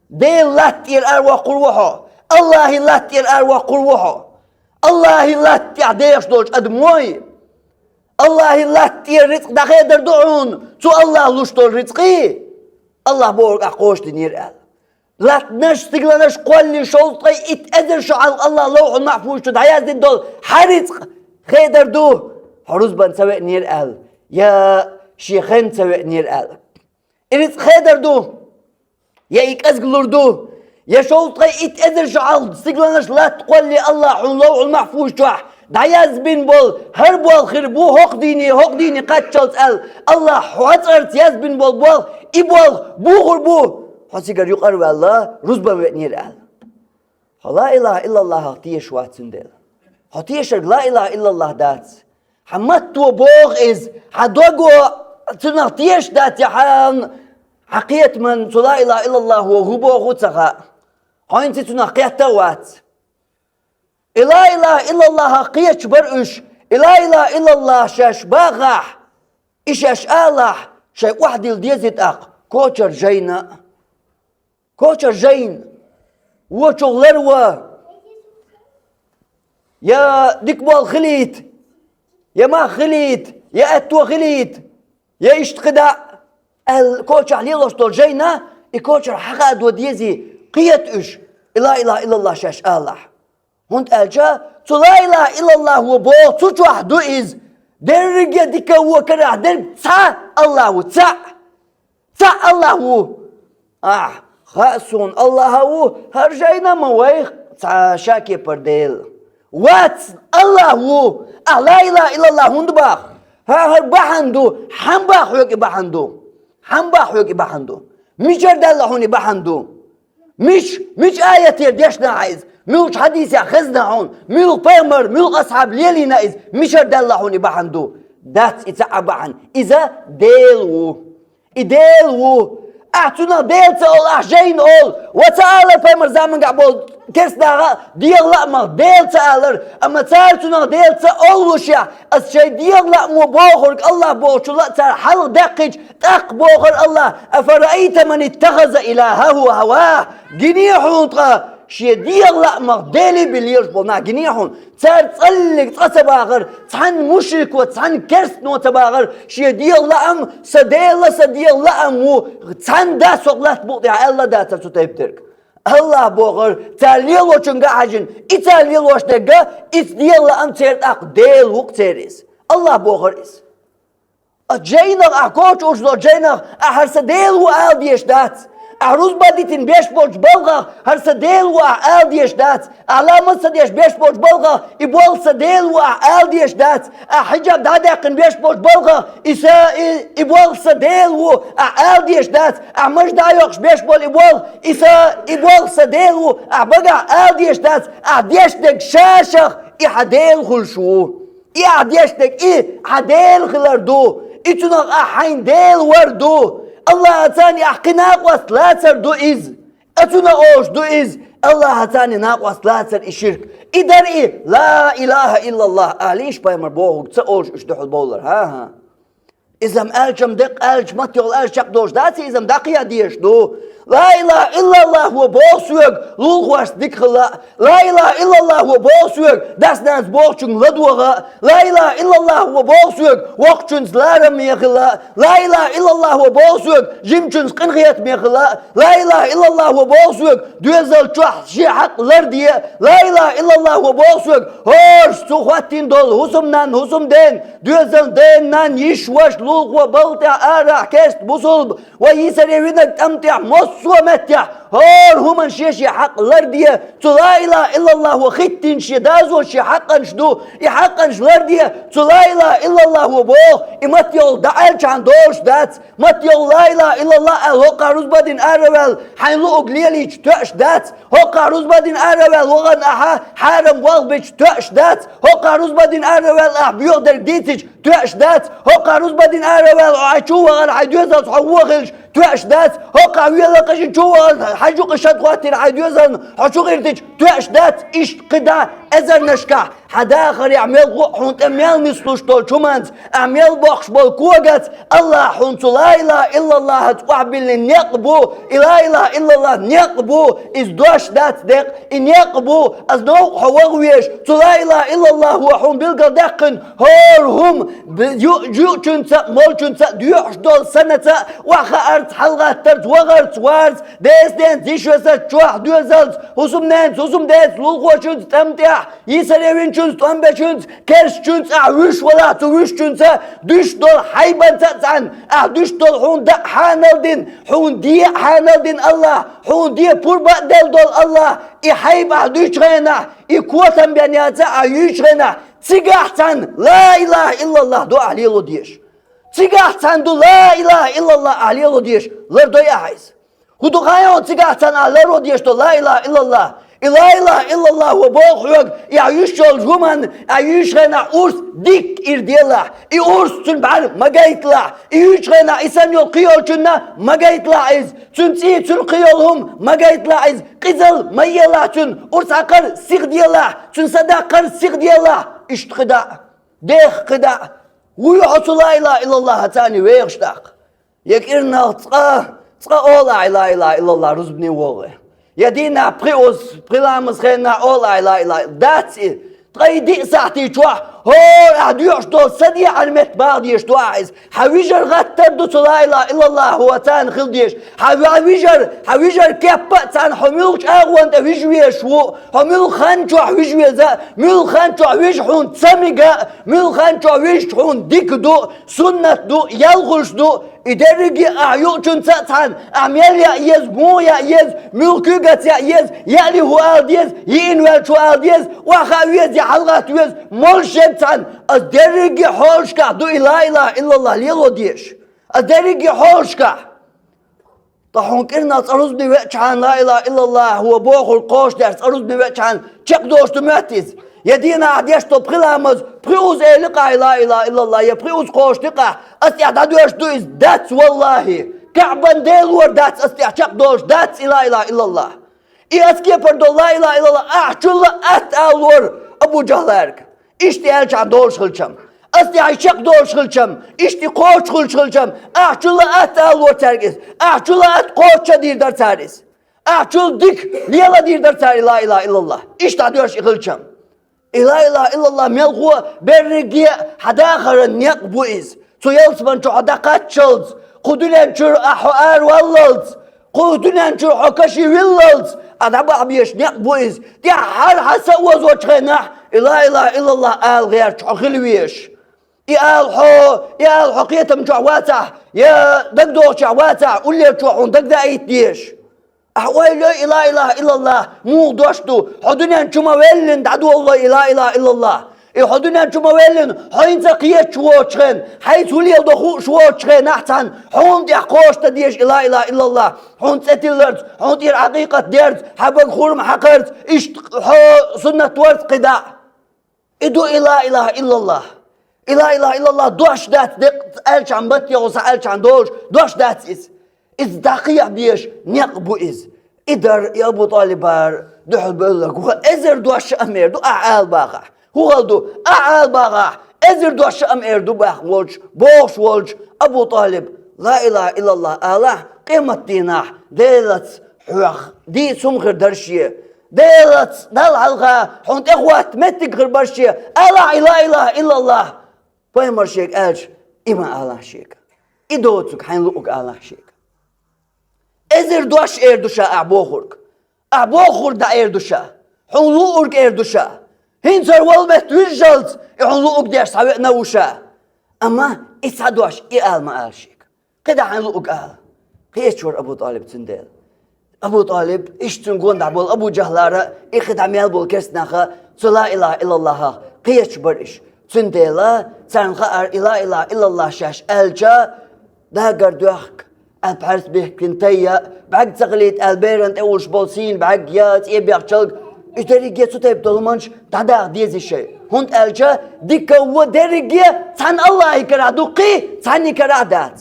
Делан латта тӀера араваккхур ву хьо, АллахӀан латта тӀера араваккхур ву хьо. АллахӀан латта тӀехь дехаш долчу адамой, АллахӀан латта тӀера рицкъ дӀахедар ду хьуна, цу АллахӀа луш долу рицкъий, АллахӀа бохург ахь кхочушдинера аьлла. Латтанаш, стигланаш кхоллале шовзткъе итт эзар шо хьалха АллахӀа ловхьул-махьфуз чу дӀаяздина долу хьан рицкъ хедар ду, хьо рузбан ца веанера аьлла, я шен хенна ца веанера аьлла. И рицкъ хедар ду, я и кӀезиг лур ду, я шовзткъе итт эзар шо хьалха стигланаш латта кхоллале АллахӀа хьуна ловхьул-махьфуз чохь дӀаязбина болу хӀара болх хир бу хӀокху дийне, хӀокху дийне кхаччалц аьлла, АллахӀа хьо цӀарца язбина болу болх, и болх бухур бу, хьо цигара юкъара а ваьлла, рузбан веанера аьлла. Хьо ла илаха иллаллахах тешаш вац цундела. Хьо тешарг ла илаха иллаллах дац. Хьан матто боху иза, хьан дого цунах тешаш дац, я хьан, хьан кхетаман цу ла илаха иллаллахо хӀун боху а ца хаьа. Хьо хӀинца цунах кхетта а вац. И ла илаха иллаллахах кхеташ бара уьш, и ла илаха иллаллах шаьш бахахь, и шаьш алахь, шайн охьадилла дезий тӀаккха, кочара жайна а. Кочара жайна, вочух ларва, я дика болх хилийта, я мах хилийта, я аьтто хилийта, я иштта кхидӀа а, аьлла, кочахь лелош долу жайна, и кочара хьахадо дезий, кхета уьш, и ла илаха иллаллах шаьш алахь. ХӀунда аьлча цу ла илаха иллаллахо боху цу чохь ду иза, дерриге дика а, вон а карахь дерг цхьа АллахӀ ву, цхьаъ, цхьаъ АллахӀ ву. Ахь, хаьа суна, АллахӀ а ву, хӀара жайна а ма вайх цхьа шакепара Дела. Вац, АллахӀ ву, ахь ла илаха иллаллах хӀунда баха? ХӀан, хӀара бахьана ду, хьан баха хьоьга и бахьана ду? Хьан баха хьоьга и бахьана ду? Мичара даьлла хьуна и бахьана ду? Мич-, мича аятера дешна хьан иза? Муьлхачу хьадисехь хезна хьуна? Муьлха пайхамар, муьлха асхьаб лелийна иза? Мичара даьлла хьуна и бахьана ду? Дац и цхьа а бахьана. Иза Дела ву. И Дела ву. Ахь цунах Дела ца олу, ахь жайна олу. Ва ца алар пайхамар замангахь болу керстанаха а, дегӀан лаамах Дела ца алар, амма цара цунах Дела ца оллушехь, аса шайн дегӀан лаамо бохург АллахӀ бохучул а цара хьалха даьккхича, тӀаккха бохура АллахӀа: «Афараайта ман иттахаза илахаху хаваху». Гине хьуна ткъа, Шен дегӀан лаамах Деле биллалаш болу нах гиний хьуна? Цара цкъа а цкъа ца бахара, цхьана мушрико, цхьана керстано ца бахара, шен дегӀан лаам, сан Дела, сан дегӀан лаам ву, цхьана да со латта букъ тӀехь аьлла а дацара цу тайпа дерг. Аллахь бохура, цара лелочуьнга а хьаьжжина, и цара лелош дерг, иза дегӀан лаам церан тӀаккха Дела ву-кх церан иза. Аллахь бохура иза. Ас жайнах, ахь коча уьш долчу жайнах, ахь хӀара сан Дела ву ала дезаш дац. Ахь рузба дитина беш болчу балхах, хӀара сан Дела ву ахь ала дезаш дац. Ахь ламаз ца деш беш болчу балхах, и болх сан Дела ву ахь ала дезаш дац. Ахь хьиджаб дӀадаьккхина беш болчу балхах, и са, и, и болх сан Дела ву ахь ала дезаш дац. Ахь маж дӀа а йоккхуш беш болу и болх, и са, и болх сан Дела ву ахь багахь ала дезаш дац. Ахь деш дерг шашах, и хьан Дела хуьлуш ву. И ахь деш дерг, и хьан Дела хилар ду. И цунах ахь хьайн Дела вар ду. Аллахьаца и ахь кхин накъост лацар ду иза. А цунах олуш ду иза. Аллахьаца и накъост лацар и ширк. И дар и, ла илахӀа иллаллахӀ, алийша пайхамар бохург ца олуш уьш дуьхьал бовлар. ХӀан-хӀа. Иза-м аьлча-м деккъа аьлча, матте йолу аьлча чекхдолуш дац, иза-м дӀакхайкха дезаш ду. Ла илахӀа иллаллахӀ ву боху соьга лулахошца дика хила а, ла илахӀа иллаллахӀ ву боху соьга дас-нанас бохучуьнга ладогӀа а, ла илахӀа иллаллахӀ ву боху соьга воккхачуьнца лараме хила а, ла илахӀа иллаллахӀ ву боху соьга жимачуьнца къинхетаме хила а, ла илахӀа иллаллахӀ ву боху соьга доьзал чохь шен хьакъ ларде а, ла илахӀа иллаллахӀ ву боху соьга хӀорш цу хӀоттийна долу хӀусамнанна, хӀусамдена, доьзална, дена, нанна, йиша, ваша, лулахо, балха тӀехь, арахь, керста, бусулба, вай йийсаре винарг тӀам тӀехь, массо а меттехь, хӀора хӀуманна шен-шен хьакъ ларде, цу ла илахӀа иллаллахӀ ву хӀиттийна шен дозаллаш, шен хьакъанаш ду, и хьакъанаш ларде, цу ла илахӀа иллаллахӀ ву боху, и матте йолу дӀа аьлчахьана долуш дац, матте йолу ла илахӀа иллаллахӀ аьлла, хӀокхахь рузба дина араваьлла, хьайн луург лелийча тоьаш дац, хӀокхахь рузба дина араваьлла, вахана ахьа хьарам болх бича тоьаш дац, хӀокхахь рузба дина араваьлла, ахь боьха дерг дийцича тоьаш дац, хӀокхахь рузба дина араваьлла, хьо хьайн чу вахана, хьайн доьзалца хьо вон хилча тоьаш дац, хӀокхахь вела кхача чу вахана, хьайн жукъа шад хӀоттийна хьайн доьзална хьо чу гӀиртича тоьаш дац, иштта кхидӀа эзарнашкахь. Хьан дахарехь мел гӀо а, хьуна тӀе мел нислуш долчу хӀуманца, ахь мел боккхуш болу когаца, Аллахь хьуна цу ла илахӀа иллаллахӀаца охьабиллина некъ бу, и ла илахӀа иллаллахӀ некъ бу, иза дош дац декъ, и некъ бу, аса новкъа хьо ваха везаш, цу ла илахӀа иллаллахӀ ву хьуна билгалдаьккхина хӀора хӀума, б-, ю-, юучуьнца а, молчуьнца а, доьхуш долу санаца а, охьахаарца, хьалагӀаттарца, вахарца, варца, дес-ненца, йиш-весаца, чохь доьзалца, хӀусамненца, хӀусамдеца, лулахочуьнца тӀам тӀехь, йийсаре винчуьнца, тӀом бечуьнца, керстачуьнца ахь вуьш валахь, цу вуьшчуьнца дуьсуш долу хьайбанца а цхьаьна, ахь дуьсуш долу хьуна даа хьанал дина, хьуна де а хьанал дина Аллахь, хьуна де пурба а делла долу Аллахь, и хьайба ахь дуьсучу хенахь, и котам бен яц ахь юьйчу хенахь, цигахь цхьаьна ла илахӀа иллаллахӀ ду ахь лело дезаш. Цигахь цхьаьна ду ла илахӀа иллаллахӀ ахь лело дезаш, лардой ахь иза. ХӀун ду хаьий хьуна цигахь цхьаьна ахь ларван дезаш долу ла илахӀа иллаллахӀ? И ла илахӀа иллаллахӀ ву боху хьоьга, и ахь юьсуш йолчу хӀуманна, ахь юьйчу хенахь урс дикка ира делахь, и урс цуьнан бӀаьра ма гайталахь, и юьйчу хенахь и санна йолу кхин йолчунна ма гайталахь иза, цуьнан цӀий, цуьнан кхин йолу хӀума ма гайталахь иза, къизалла ма елахь цуьнан, урс хьакхар сиха делахь, цуьнан са даккхар сиха делахь, иштта кхидӀа а, деха кхидӀа а. Вуй хьо цу ла илахӀа иллаллахӀаца вехаш тӀаккха? Я кӀирнах цкъа, цкъа олу ахь ла илахӀа иллаллахӀ рузбане вогӀий. Я дийнахь пхи уз, пхи ламаз хенахь олу ахь ла илахӀа иллаллахӀ. Дац и. Ткъа и диъ сахьтий чохь хӀора ахь доьхуш долу са дехьара метта баха дезаш ду ахь иза. Хьан вижар гӀаттар ду цу ла илахӀа иллаллахӀаца хила дезаш. Хьан, хьан вижар, хьан вижар кеппа а цхьаьна хьо муьлхачу агӀонна тӀе вижа везаш ву, хьо муьлхха хан чохь вижа веза, муьлхха хан чохь вижа хьуна ца мега, муьлхха хан чохь вижа хьуна дика ду, суннат ду, ял хуьлуш ду, и дерриге а ахь юучуьнца а цхьаьна, ахь мел яа еза, муха яа еза, муьлхха куьйгаца яа еза, яа ли хӀу ала деза, йиъна ваьлча хӀу ала деза, охьахаа веза я хьалагӀатта веза, молуш еза цхьаьна, аса дерриге а хьолашкахь ду и ла илахӀа иллаллахӀ лело дезаш. Аса дерриге а хьолашкахь. Ткъа хьуна кӀирнах цкъа рузбане веачхьана ла илахӀа иллаллахӀ ву бохург кхочушдеш, цкъа рузбане веачхьана чекхдолуш ду моьтту иза? Я дийнахь ахь деш долу пхи ламаз, пхи уз элира-кх ахь ла илахӀа иллаллахӀ, я пхи уз кхочушдира-кх ахь, аса тӀехь дӀадоьрзуш ду иза? Дац, валлахӀи, КаӀбан Дела лора дац аса тӀехь чекхдолуш, дац и ла илахӀа иллаллахӀ. И аса кепара долу ла илахӀа иллаллахӀ ахь чулла а атта ала лора Абу ЖахӀлаьрга. Иштта аьлчахьана долуш хилчам, аса тӀехь и чекхдолуш хилчам, иштта и кхочуш хилчам, ахь чулла а атта ала лора цаьрга иза, ахь чулла а атта кхочуш а дийр дара цара иза. Ахьа чул дика леладийр дара цара и ла илахӀа иллаллахӀ. Иштта дӀадоьрзуш и хилчам. И ла илахӀа иллаллахӀ мелхо берриге а хьан дахаран некъ бу иза. Цу ялсаман чу хьо дӀакхаччалц, кху дуьнен чуьра ахьа хьо араваллалц, кху дуьнен чуьра хьо каши виллалц, а дӀабахьа безаш некъ бу иза. ТӀехьа хьара хьан са а озочу хенахь, и ла илахӀа иллаллахӀ ала гӀерташ хьо хила везаш. И ала хьо, и ала хьо кхетам чохь вацахь, я дагадогӀучохь вацахь, уллерчо хьуна дагадаийта дезаш. Ахьа ойла йой и ла илахӀа иллаллахӀ муха дош ду, хьо дуьнен чу ма веллина дӀадолалой и ла илахӀа иллаллахӀ. И хьо дуьнен чу ма веллина, хьо хӀинца а кхеташ воцучу хенахь, хьайца хӀун леладо хууш воцучу хенахь цхьаьна, хьуна тӀехь кхоша дан дезаш и ла илахӀа иллаллахӀ, хьуна цӀе тилларца, хьуна тӀера Ӏакъикъат дерца, хьан бага хурма хьакхарца, иштта хьо суннат варца кхидӀа а. И ду и ла илахӀа иллаллахӀ. И ла илахӀа иллаллахӀ дош дац, декъ аьлчхьана, баттехула схьааьлчхьана долуш дош дац иза. Иза дӀакхехьа безаш некъ бу иза. И дар и Абу ТӀалибара дуьхьал бевлларг ву. Эзар дош а ма эр ду ахьа ала бахахь. ХӀун хала ду? Ахьа ала бахахь, эзар дош а ма эр ду баьхна волчу, бохуш волчу Абу ТӀалиб, ла илахӀа иллаллахӀ алахь, къематдийнахь Делаца хьох дийца хӀума хир дара шен. Делаца Далла хьалха хьуна тӀехӀотта меттиг хир бара шен. Алахь и ла илахӀа иллаллахӀ. Пайхамар шега аьлча, и ма алахь шега. И доцург хьайна луург алахь шега. Эзар дош эр ду ша ахьа бохург. Ахьа бохург дӀа эр ду ша. Хьуна луург эр ду ша. ХӀинца хӀара волу метта вуьжжалц, и хьуна луург деш схьавеана ву ша. Амма и цхьа дош и ала ма ала шега. КхидӀа хьайна луург ала. Кхеча вара Абу ТӀалиб цундела. Абу ТӀалиб, иштта цуьнан гондахь болу Абу ЖахӀлара, и кхидӀа мел болу керстанаха, цу ла илахӀа иллаллахӀах кхечаш бара иш. Цундела царна хаьара и ла илахӀа иллаллахӀ шаьш аьлча, дагар доьхка, аьлла пхьарс бихкина тайа, бӀаьрг ца хилийта аьлла берана тӀе уллуш болу сийна бӀаьрг я цӀе бехчалг, и дерриге цу тайпа долу хӀуманаш дӀадаха деза шайн. ХӀунда аьлча дика а, дерриге а цхьана АллахӀан карахь ду, кхин цхьаннан карахь дац.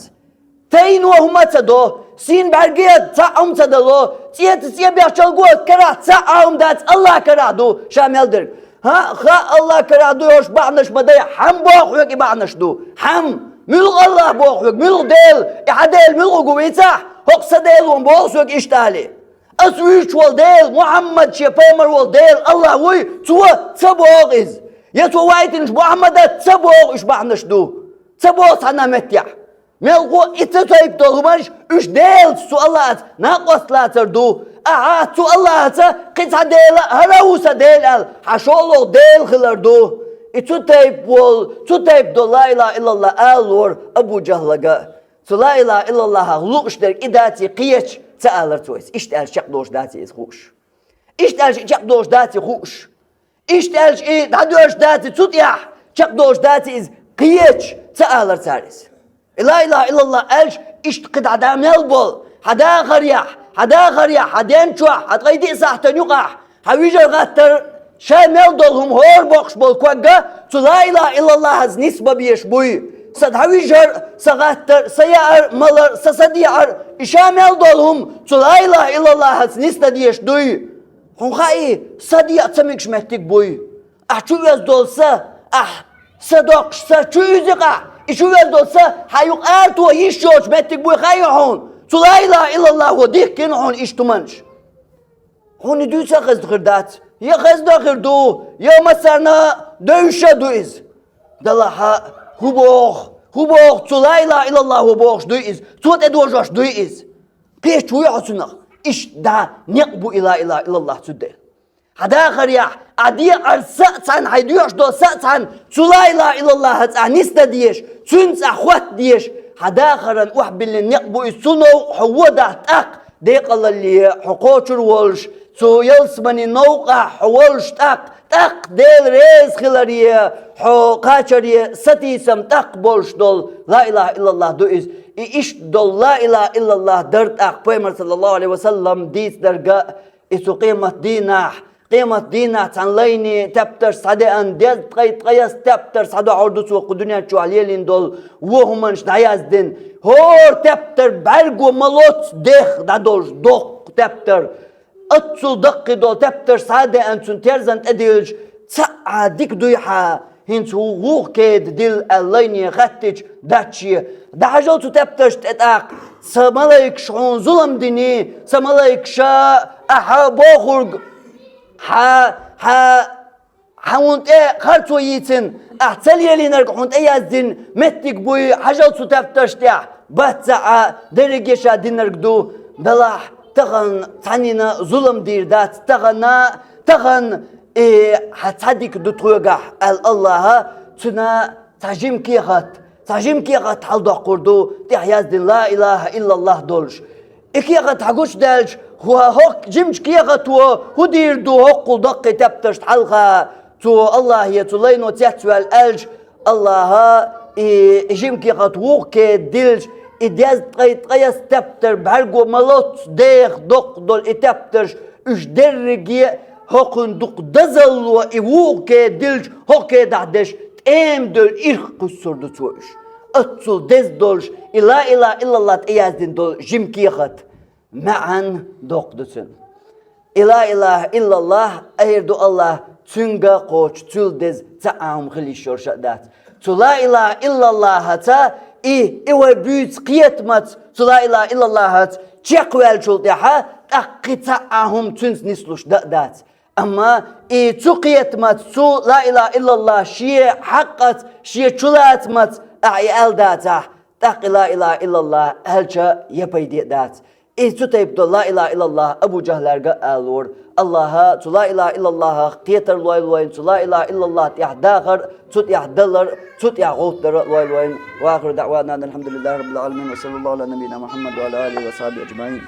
Тайна хӀума ца до, сийна бӀаьрге цхьа а хӀума ца дало, цӀеца цӀе бехчалго карахь цхьа а хӀума дац, АллахӀан карахь ду ша мел дерг. ХӀаъ, хаьа, АллахӀан карахь ду йолуш бахьанаш ма дай, хьан боху хьоьга и бахьанаш ду? Хьан? Муьлха АллахӀ боху хьоьга, муьлха Дела, и хьан Дела муьлха ву вийцахь, хӀокху сан Дела ву боху соьга иштта алий. Ас вуьйцуш волу Дела, Мухьаммад шен пайхамар волу Дела АллахӀ вуй, цо ца боху иза. Я цо вайтинчу Мухьаммада ца боху уьш бахьанаш ду. Ца боху цхьана а меттехь. Мелхо а и цу тайпа долу хӀуманаш уьш Делаца, цу АллахӀаца накъост лацар ду. Ахьа цу АллахӀаца кхин цхьа Дела а, хӀара а ву сан Дела аьлла, хьан шолгӀа Дела хилар ду. И цу тайпа волу, цу тайпа долу ла илахӀа иллаллахӀ алалора Абу ЖахӀлага. Цу ла илахӀа иллаллахӀах лууш дерг и дац, и кхеча ца алара цо иза. Иштта аьлча чекхдолуш дац иза хууш. Иштта аьлча и чекхдолуш дац и хууш. Иштта аьлча и дӀадоьрзуш дац и цу тӀехь, чекхдолуш дац иза кхеча ца алара цара иза. И ла илахӀа иллаллахӀ аьлча, иштта кхидӀа дӀа мел болу, хьан дахарехь, хьан дахарехь, хьан ден чохь, хьан ткъе диъ сахьтан юкъахь, хьан вижар гӀаттар, ша мел долу хӀума хӀора боккхуш болу ког а цу ла илахӀа иллаллахӀаца нисбан безаш буй. Сан дӀавижар, сан гӀаттар, сан яар, малар, сан садеӀар, и ша мел долу хӀума цу ла илахӀа иллаллахӀаца нисдан дезаш дуй. Хьуна хаьий, садеӀа ца мегаш меттиг буй. Ахь чу оьзу долу са, ахь са доккхуш са чу уьзикъахь, и чу оьзу долу са хьан юкъа ара тоха йиш йоцуш меттиг буй хаьий хьуна? Цу ла илахӀа иллаллахӀо дихкина хьуна иштта хӀуманаш. Хьуна и дуьйцуш а хезна хир дац. Я хезна хир ду, я массарна девзаш а ду иза. Далахьа, хӀун боху, хӀун боху, цу ла илахӀа иллаллахӀо бохуш дуй иза, цо тӀедожош дуй иза. Кхеча вуй хьо цунах? Иштта дӀа некъ бу и ла илахӀа иллаллахӀ цундела. Хьан дахарехь, ахь декъар са а цхьаьна, хьайн доьхуш долу са а цхьаьна, цу ла илахӀа иллаллахӀаца ахь нисдан дезаш, цуьнца ахь хӀотта дезаш, хьан дахаран охьабиллина некъ бу иза, цу новкъа хьо вон дахь тӀаккха, декъалалле хьо кхочур волуш, цу ялсаманин новкъахь хьо волуш тӀаккха, тӀаккха Дела реза хиларе, хьо кхачаре сатийсам тӀаккха болуш долу ла илахӀа иллаллахӀ ду иза. И иштта долу ла илахӀа иллаллахӀ дара тӀаккха Пайхамар, саллаллахӀу Ӏалайхи ва саллам, дийцинарг а, и цу къематдийнахь, къематдийнахь цхьана лайне тептарш схьадеана, дезткъе ткъайесна тептар схьадохьур ду цо кху дуьнен чохь лелийна долу вон хӀуманаш дӀаяздина. ХӀора тептар бӀаьрго ма лоцу дех дӀадолуш доккха тептар. Оццул даккхий долу тептарш схьа а деана, цуьнан терзан тӀе диллича, цхьа а дика дуй хьан, хӀинца ву-, вукху кеда дилла аьлла лайне хаьттича дац шен. ДӀахьажал цу тептаршна тӀе тӀаккха, сан малайкаш хьуна зулам диний, сан малайкаша ахьа бохург, хьа, хьа, хьа хьуна тӀе харцо йийцина, ахьа ца лелийнарг хьуна тӀе яздина меттиг буй, хьажал цу тептарш тӀехь, бац ца Ӏа, дерриге ша динарг ду, делахь тахана цхьаннена зулам дийр дац, тахана, тахана, и, хьан цхьа дика ду тхоьгахь, аьлла Аллаха, цуьнан цхьа жима кехат, цхьа жима кехат хьаладоккхур ду, тӀехь яздина ла илахӀа иллаллахӀ долуш. И кехат хьан гучудаьлча, хӀу-, хӀокху жимачу кехато хӀун дийр ду хӀоккхул доккхий тептаршна хьалха, цу Аллахе, цу лайно цецваьлла аьлча, Аллаха, и, и жима кехат вукху кеда дилча, и дезткъе ткъайоьсна тептар бӀаьрго ма лоццу деха доккха долу и тептарш, уьш дерриге а хӀокхуьнан дукха дозалло и вукху кеда дилча, хӀокху кедахь дерш тӀема девлла ирх кхуьссур ду цо уьш. Оццул деза долуш, и ла илахӀа иллаллахӀ тӀе яздина долу жима кехат маьӀна доккха ду цуьнан. И ла илахӀа иллаллахӀ, айхьа ду Аллах, цуьнга кхочуш цуьнал деза цхьа а хӀума хила йиш йолуш а дац. Цу ла илахӀа иллаллахӀаца и, и вай буьйцу кхетамаца, цу ла илахӀа иллаллахӀаца чекхваьллачул тӀаьхьа, тӀаккха кхин цхьа а хӀума цуьнца нислуш дан а дац. Амма и цу кхетамаца, цу ла илахӀа иллаллахӀ шен хьакъаца, шен чулацамаца ахьа и аьлла дацахь, тӀаккха и ла илахӀа иллаллахӀ аьлча я пайде а дац. И цу тайпа долу ла илахӀа иллаллахӀ Абу ДжахӀлаьрга а алора. Аллаха цу ла илахӀа иллаллахӀах кхетар лойла вайна, цу ла илахӀа иллаллахӀ тӀехь дахар, цу тӀехь далар, цу тӀехь гӀовттар а лойла вайна. Ва ахиру даӀвана анил хьамдулиллахӀи раббил Ӏаламин, ва саллаллахӀу Ӏала набийина Мухьаммад ва Ӏала алихӀи ва сахьабихӀи ажмаӀин.